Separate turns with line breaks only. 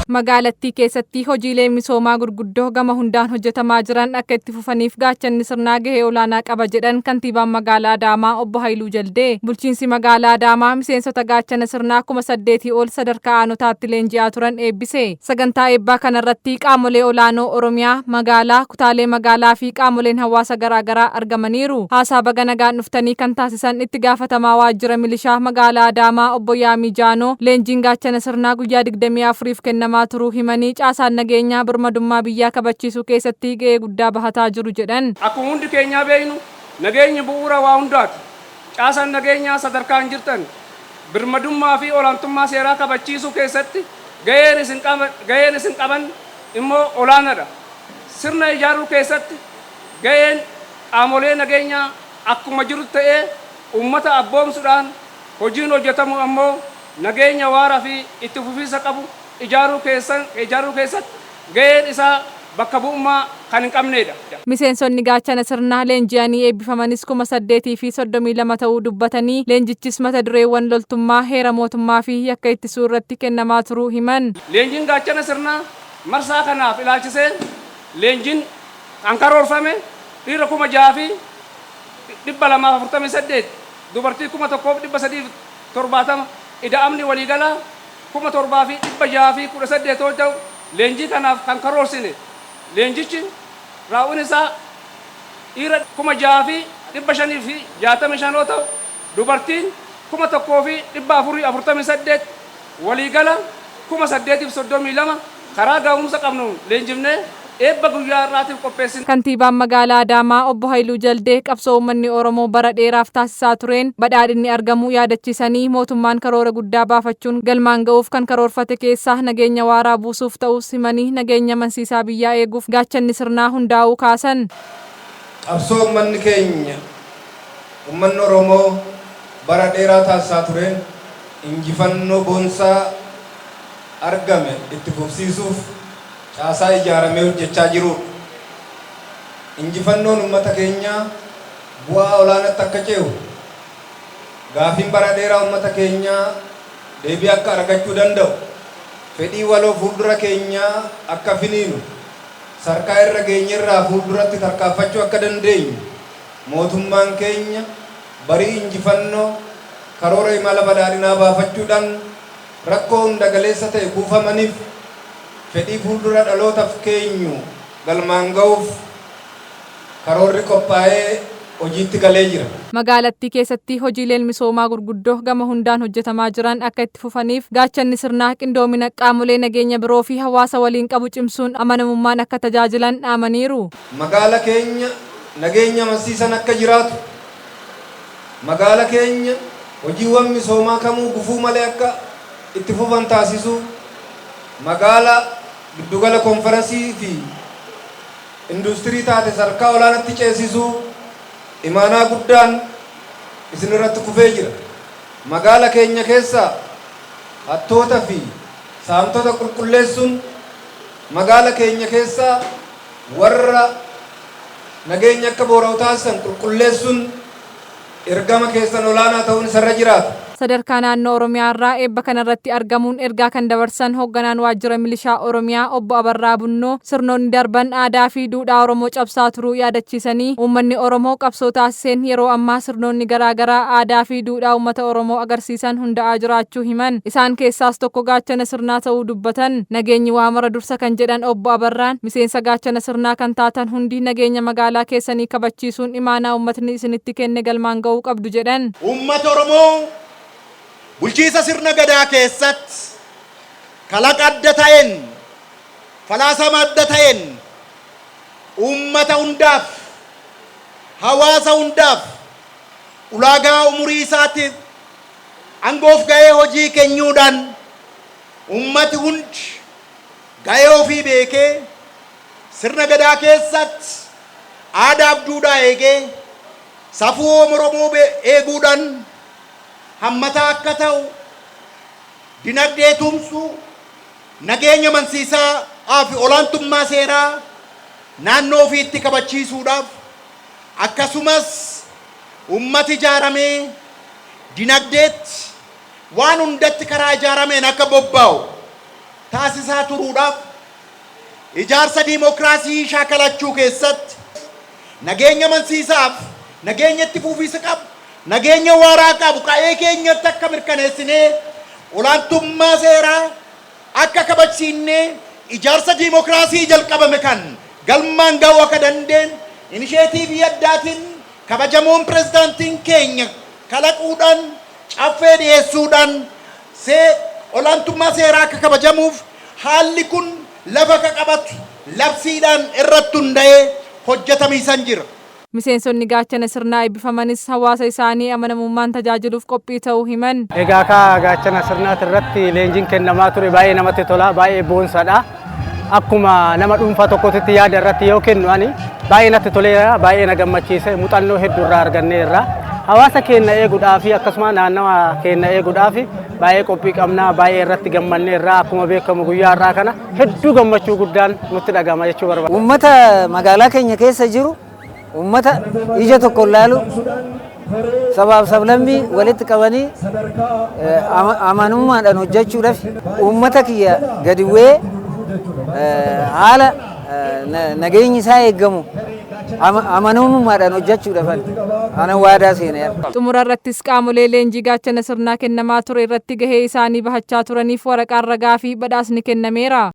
Magaalattii keessatti hojiilee misoomaa gurguddoo gama hundaan hojjetamaa jiran akka itti fufaniif gaachanni sirnaa gahee olaanaa qaba jedhan kantiibaan magaalaa Adaamaa obbo Haayiluu Jaldee. Bulchiinsi magaalaa Adaamaa miseensota gaachana sirnaa 8,000 ol sadarkaa aanotaatti leenji'aa turan eebbise. Sagantaa eebbaa kanarratti qaamolee olaanoo Oromiyaa, magaalaa, kutaalee magaalaa fi qaamoleen hawaasa garaagaraa argamaniiru. Haasaa baga nagaan dhuftanii kan taasisan itti gaafatamaa waajjira milishaa magaalaa Adaamaa obbo Yaamii Jaanoo leenjiin gaachana sirnaa guyyaa 24f kennamaa turuu himanii caasaan nageenyaa birmadummaa biyyaa kabachiisuu keessatti ga'ee guddaa bahataa jiru jedhan.
Akkuma hundi keenyaa beeknu nageenyi bu'uura waa hundaati. Caasaan nageenyaa sadarkaan jirtan birmadummaa fi olaantummaa seeraa kabachiisuu keessatti gaheen isin qaban immoo olaanaadha. Sirna ijaaruu keessatti gaheen qaamolee nageenyaa akkuma jiru ta'ee uummata abboomsuudhaan hojiin hojjetamu ammoo nageenya waaraa fi itti fufiinsa qabu ijaaruu keessatti gaheen isaa bakka bu'ummaa kan hin qabnedha.
Miseensonni gaachana sirnaa leenji'anii eebbifamanis 8,032 ta'uu dubbatanii leenjichis mata dureewwan loltummaa, heera mootummaa fi yakka ittisuu irratti kennamaa turuu himan.
Leenjiin gaachana sirnaa marsaa kanaaf ilaalchisee leenjiin kan karoorfame dhiira 6,248, dubartii 1,370, ida'amni waliigalaa 7,618 yoo ta'u, leenjii kanaaf kan karoorsine leenjichi raawwiin isaa dhiira 6,565 yoo ta'u, dubartiin 1,448, waliigala 8,032 karaa ga'umsa qabnuun leenjifnee eebba guyyaa har'aatiif qopheessine.
Kantiibaan magaalaa Adaamaa obbo Haayiluu Jaldee qabsoo uummanni Oromoo bara dheeraaf taasisaa tureen badhaadhinni argamuu yaadachiisanii mootummaan karoora guddaa baafachuun galmaan ga'uuf kan karoorfate keessaa nageenya waaraa buusuuf ta'us himanii nageenya amansiisaa biyyaa eeguuf gaachanni sirnaa hundaa'uu kaasan.
Qabsoo uummanni keenya uummanni Oromoo bara dheeraa taasisaa tureen injifannoo boonsaa argame itti fufsiisuuf caasaa ijaaramee hojjechaa jirudha. Injifannoon uummata keenyaa bu'aa olaanaatti akka ce'u, gaafiin bara dheeraa uummata keenyaa deebii akka argachuu danda'u, fedhii waloo fuuldura keenyaa akka finiinu, sarkaa irra geenyerraa fuulduratti tarkaanfachuu akka dandeenyu mootummaan keenya barii injifannoo karoora imala badhaadhinaa baafachuudhaan rakkoo hunda galeessa ta'e kuufamaniif fedhii fuuldura dhalootaaf keenyu galmaan ga'uuf karoorri qophaa'ee hojiitti galee jira.
Magaalattii keessatti hojiileen misoomaa gurguddoo gama hundaan hojjetamaa jiran akka itti fufaniif gaachanni sirnaa qindoomina qaamolee nageenya biroo fi hawaasa waliin qabu cimsuun amanamummaan akka tajaajilan dhaamaniiru.
Magaala keenya nageenya amansiisan akka jiraatu, magaala keenya hojiiwwan misoomaa kamuu gufuu malee akka itti fufan taasisuu, magaala giddugala konferansii fi industirii taate sadarkaa olaanaatti ceesisuu imaanaa guddaan isin irratti kufee jira. Magaala keenya keessa hattoota fi saamtota qulqulleessuun, magaala keenya keessa warra nageenya akka boora'u taasisan qulqulleessuun ergama keessan olaanaa ta'uun isarra jiraata.
Sadarkaa naannoo Oromiyaa irraa eebba kanarratti argamuun ergaa kan dabarsan hoogganaan waajjira milishaa Oromiyaa obbo Abarraa Bunnoo sirnoonni darban aadaa fi duudhaa Oromoo cabsaa turuu yaadachiisanii uummanni Oromoo qabsoo taasiseen yeroo ammaa sirnoonni garaagaraa aadaa fi duudhaa uummata Oromoo agarsiisan hundaa'aa jiraachuu himan. Isaan keessaas tokko gaachana sirnaa ta'uu dubbatan. Nageenyi waa mara dursa kan jedhan obbo Abarraan miseensa gaachana sirnaa kan taatan hundi nageenya magaalaa keessanii kabachiisuun imaanaa uummatni isinitti kenne galmaan ga'uu qabdu jedhan.
Uummata Oromoo bulchiisa sirna gadaa keessatti kalaqa adda ta'een, falaasama adda ta'een uummata hundaaf, hawaasa hundaaf ulaagaa umurii isaatiif aangoof ga'ee hojii kennuudhaan uummati hundi ga'ee ofii beekee sirna gadaa keessatti aadaaf duudhaa eegee safuu Oromoo eeguudhaan hammataa akka ta'u, dinagdee tumsuu, nageenya amansiisaa fi olaantummaa seeraa naannoo ofiitti kabachiisuudhaaf, akkasumas uummati ijaaramee dinagdeetti waan hundatti karaa ijaarameen akka bobba'u Taasisaa turuudhaaf, ijaarsa diimokiraasii shaakalachuu keessatti nageenya amansiisaaf nageenya itti fufiinsa qabu, nageenya waaraa qabu qa'ee keenyatti akka mirkaneessinee, olaantummaa seeraa akka kabajsiinnee, ijaarsa diimokiraasii jalqabame kan galmaan ga'uu akka dandeenyu inisheetiivii addaatiin kabajamoon pirezidaantiin keenya kalaquudhaan, caffee dhiyeessuudhaan, see olaantummaa seeraa akka kabajamuuf haalli kun lafa akka qabatu labsiidhaan irratti hunda'ee hojjetamiisan jira.
Miseensonni gaachana sirnaa eebbifamanis hawaasa isaanii amanamummaan tajaajiluuf qophii ta'uu himan.
Egaa akka gaachana sirnaati irratti leenjiin kennamaa ture baay'ee namatti tola, baay'ee boonsadha. Akkuma nama dhuunfaa tokkotti yaada irratti yoo kennu, ani baay'ee natti toleera, baay'ee na gammachiise, muuxannoo hedduu irraa arganneerra. Hawaasa keenya eeguudhaaf akkasuma naannawa keenya eeguudhaaf baay'ee qophii qabna, baay'ee irratti gammanneerra. Akkuma beekamu guyyaa har'aa kana hedduu gammachuu guddaan nutti dhagama jechuu barbaada.
Uummata magaalaa keenya keessa jiru, uummata ija tokko ilaalu, sabaaf sablammii walitti qabanii amanummaadhaan hojjechuudhaaf, uummata kiyya gadi bu'ee haala nageenyi isaa eegamu amanamummaadhaan hojjechuudhaaf ana waadaa seeneera.
Xumura irrattis qaamolee leenjii gaachana sirnaa kennamaa ture irratti gahee isaanii bahachaa turaniif waraqaan ragaa fi badhaasni kennameera.